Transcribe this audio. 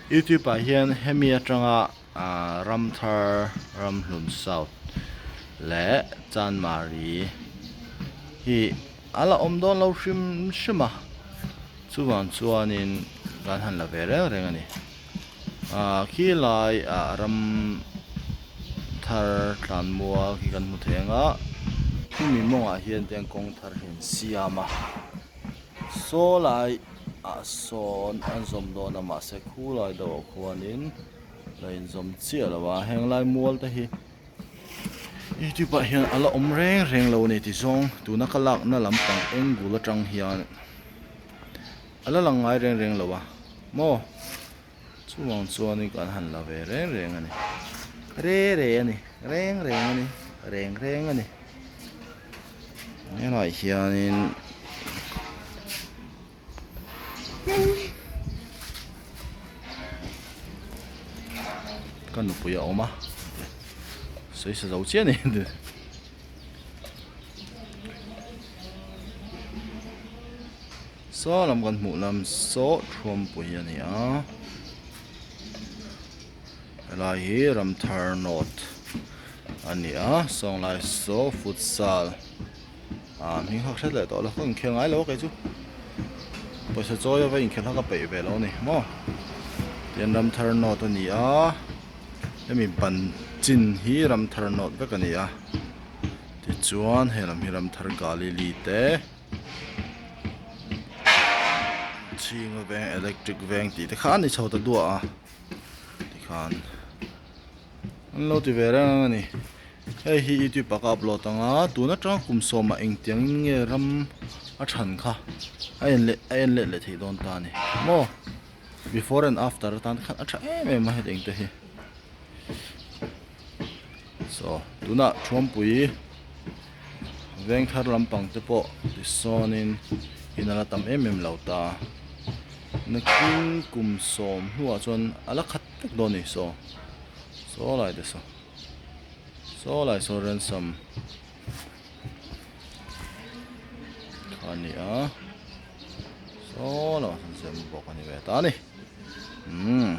Youtube ah hian hemi atanga ahh Ramthar Ramhlun South leh Chanmari hi a la awm dawn lo hrim hrim a chuvang chuanin kan han la ve reng reng a ni ahh khilai ah ram thar thlanmual khi kan hmu thei ang a hemi mawngah hian tiang kawng thar hi an siam a saw lai ah sawn an zawm dawn a mahse khulai deuh ah khuanin la inzawm chiah lo a heng lai mual te hi. Youtube ah hian a la awm reng reng lo a ni tizawng tuna ka lakna lampang angle atang hian a la lang ngai reng reng lo a maw chuvang chuanin kan han la ve reng reng a ni re re a ni reng reng a ni reng reng a ni helaiah hianin. Ka nupui a awm a sawi sa zo chiah a ni saw lam kan hmuh lam saw thuampui a ni a helai hi Ramthar North a ni a sawnglai saw futsal. Ah hming hak hret leh tawh lo ka inkhel ngai lo a kei chu pawisa chawi a va inkhel kha ka peih ve lo a ni maw tian Ramthar North a ni a hemi ban chin hi Ramthar North vek a ni a tichuan he lam hi Ramthar Galili te chhinga veng electric veng tih te kha a ni chho ta duah a tikhan. An lo ti ve reng ang a ni. Hei hi youtube ah ka upload ang a, tun atanga kum sawmah engtiang in nge ram a than kha a en leh a en let leh theih dawn ta a ni maw. Before and after atan khan a tha em em a heti te hi. So tunah Thuampui Vengthar lampang te pawh tisawnin in a la tam em em lo ta. Nakin kum sawm hnuah chuan a la khat vek dawn a ni saw saw lai te saw saw lai saw ransom kha a ni a saw lamah sawn zem bawk a ni ve ta a ni umm.